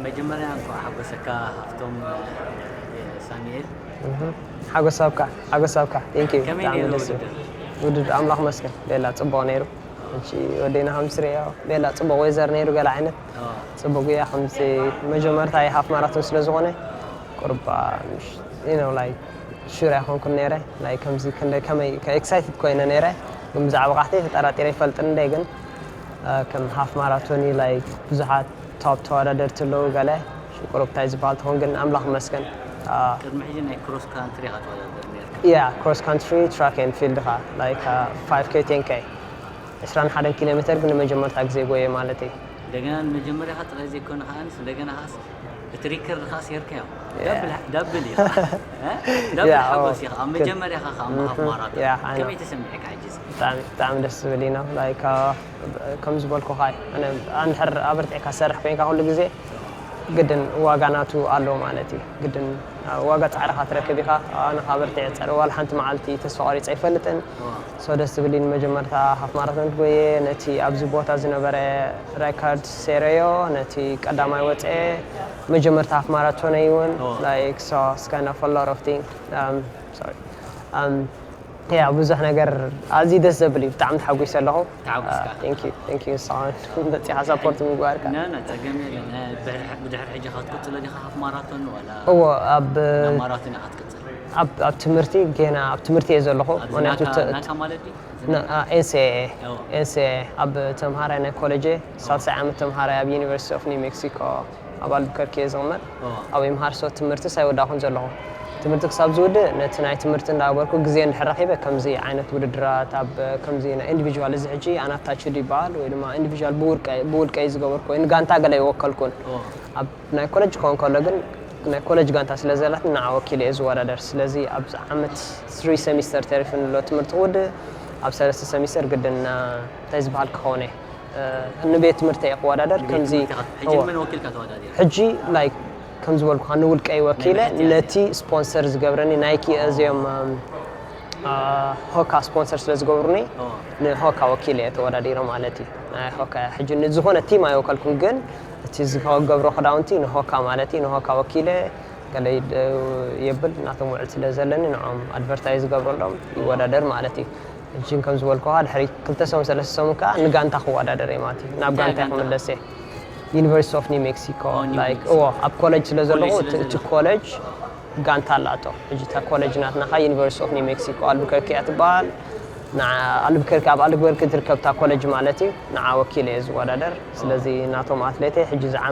መጀመርያ እንኳዕ ሓጎሰካ ሃፍቶም ሳሚኤል። ሓጎሳብካ ሓጎሳብካ ቴንክ ዩ ከመይ ብጣዕሚ ነይሩ ደስ ውድድር? ውድድር ኣምላኽ መስገን ሌላ ጽቡቕ ነይሩ። ሕጂ ወደና ከም ትርእዮ ሌላ ጽቡቕ ዌዘር ነይሩ ገለ ዓይነት ጽቡቕ ጉያ ከምዚ መጀመርታ ሃፍ ማራቶን ስለ ዝኾነ ቁርባ ዩ ኖ ላይክ ሹር ኣይኮንኩን ነይረ። ላይክ ከምዚ ክንደ ከመይ ኤክሳይትድ ኮይነ ነይረ። ግን ብዛዕባ ቃሕተይ ተጠራጢረ ይፈልጥን እንደ ግን ከም ሃፍ ማራቶን ዩ ላይክ ብዙሓት ቶፕ ተወዳደርቲ ኣለዉ ገለ ሽቁሩብ እንታይ ዝበሃል ትኾን ግን ኣምላኽ መስገን ቅድሚ ሕጂ ናይ ክሮስ ካንትሪ ኢኻ ትወዳደር ነርካ። ያ ክሮስ ካንትሪ ትራክ ን ፊልድ ኻ ላይክ ፋይቭ ኬ ቴን ኬ ዕስራን ሓደን ኪሎ ሜተር ግን ንመጀመርታ ግዜ ጎየ ማለት እዩ። እንደገና ንመጀመርያኻ ጥራይ ዘይኮነ ከዓንስ እንደገና ከዓስ እቲ ሪከርድ ከዓስ ሄርካዮ። Yeah. ዳብል እዩ። ዳብል Yeah, ሓጎስ oh, እዩ። ኣብ good. መጀመርያኻ ከ ኣብ Mhm. ምኻፍ ማራቶን Yeah, I know. ከመይ ተሰሚዕካ ሕጂ? ብጣዕሚ ብጣዕሚ ደስ ዝብል ኢና ላይክ ከም ዝበልኩኻ ኣነ ኣንድሕር ኣበርቲዕካ ዝሰርሕ ኮይንካ ኩሉ ግዜ ግድን ዋጋ ናቱ ኣሎ ማለት እዩ። ግድን ዋጋ ፃዕርኻ ትረክብ ኢኻ። ኣነ ካብ በርቲዐ ፀር ዋላ ሓንቲ መዓልቲ ተስፋ ቆሪፀ ኣይፈልጥን። ሶ ደስ ዝብል እዩ። ንመጀመርታ ሃፍ ማራቶን ጎየ ነቲ ኣብዚ ቦታ ዝነበረ ሬካርድ ሴረዮ ነቲ ቀዳማይ ወፀ መጀመርታ ሃፍ ማራቶን እዩ እውን Oh. like so it's kind of a lot of thing um, sorry um, ያ ብዙሕ ነገር ኣዝዩ ደስ ዘብል እዩ። ብጣዕሚ ተሓጒሰ ኣለኹ። ተሓጒስካ። ቴንክ ዩ ቴንክ ዩ ሳን መፂኻ ሳፖርት ምግባርካ ና ና ጸገም የለን። ብድሕሪ ሕጂ ክትቅጽሎ ዲኻ ሃፍ ማራቶን ዋላ እዎ ኣብ ናብ ማራቶን ኢኻ ትቅጽል? ኣብ ኣብ ትምህርቲ ገና ኣብ ትምህርቲ እየ ዘለኹ። ኣብዚ ምክንያቱ ናካ ተ- ናካ ማለት ድዩ? ኤንሲኤ እዎ። ኤንሲኤ ኣብ ተምሃራይ ናይ ኮሌጅ ሳልሳይ ዓመት ተምሃራይ ኣብ ዩኒቨርሲቲ ኦፍ ኒው ሜክሲኮ ኣብ ኣልቡከርኪ እየ ዝቕመጥ። እዎ። ኣብ ይምሃር ሶ ትምህርቲ ሳይወዳኹን ዘለኹ ትምህርቲ ክሳብ ዝውድእ ነቲ ናይ ትምህርቲ እንዳገበርኩ ግዜ እንድሕር ረኺበ ከምዚ ዓይነት ውድድራት ኣብ ከምዚ ናይ ኢንዲቪጁዋል እዚ ሕጂ ኣናታችድ ይበሃል ወይ ድማ ኢንዲቪጁዋል ብውልቀ- ብውልቀ እዩ ዝገበርኩ ወይ ንጋንታ ገለ ይወከልኩን እዎ። ኣብ ናይ ኮለጅ ክኸውን ከሎ ግን ናይ ኮለጅ ጋንታ ስለ ዘላት ንዓ ወኪለ እየ ዝወዳደር። ስለዚ ኣብዚ ዓመት ስሪ ሰሚስተር ተሪፉ ንሎ ትምህርቲ ክውድእ ኣብ ሰለስተ ሰሚስተር ግድን እንታይ ዝበሃል ክኸውን እየ ንቤት ትምህርቲ እየ ክወዳደር ከምዚ ሕጂ እዎ። መን ወኪልካ ተወዳዲር? ሕጂ ላይክ ከም ዝበልኩኻ ንውልቀይ ወኪለ ናይ ብሕትያ ነቲ ስፖንሰር ዝገብረኒ ናይኪ እዚኦም ሆካ ስፖንሰር ስለ ዝገብሩኒ እዎ። ንሆካ ወኪለ እየ ተወዳዲረ ማለት እዩ። ናይ ሆካ ሕጂ ንዝኾነ ቲም ኣይወከልኩን ግን እቲ ዝገብሮ ክዳውንቲ ንሆካ ማለት እዩ ንሆካ ወኪለ ገለ የብል ናቶም ውዕል ስለ ዘለኒ ንዖም ኣድቨርታይዝ ዝገብረሎም ይወዳደር ማለት እዩ። ሕጂ ከም ዝበልኩኻ ድሕሪ ክልተ ሰሙን ሰለስተ ሰሙን ከዓ ንጋንታ ክወዳደር እየ ማለት እዩ ናብ ጋንታ ጋንታ? ክምለስ እየ። ዩኒቨርሲቲ ኦፍ ኒው ሜክሲኮ ኦ፣ ኒው ላይክ ሜክሲኮ። እዎ ኣብ ኮሌጅ ስለ ዘለኹ ኮሌጅ ስለ እቲ- እቲ ዘለኹ። ኮሌጅ ጋንታ ኣላቶ። ሕጂ እታ ኮሌጅ ናትና ካ ዩኒቨርሲቲ ኦፍ ኒው ሜክሲኮ ኣልቡከርኪ እያ ትበሃል። ንዓ- ኣልቡከርኪ ኣብ ኣልቡከርኪ ትርከብ እታ ኮሌጅ ማለት እዩ። ንዓ ወኪለ እየ ዝወዳደር። ስለዚ ናቶም ኣትሌተይ ሕጂ ዝዓመት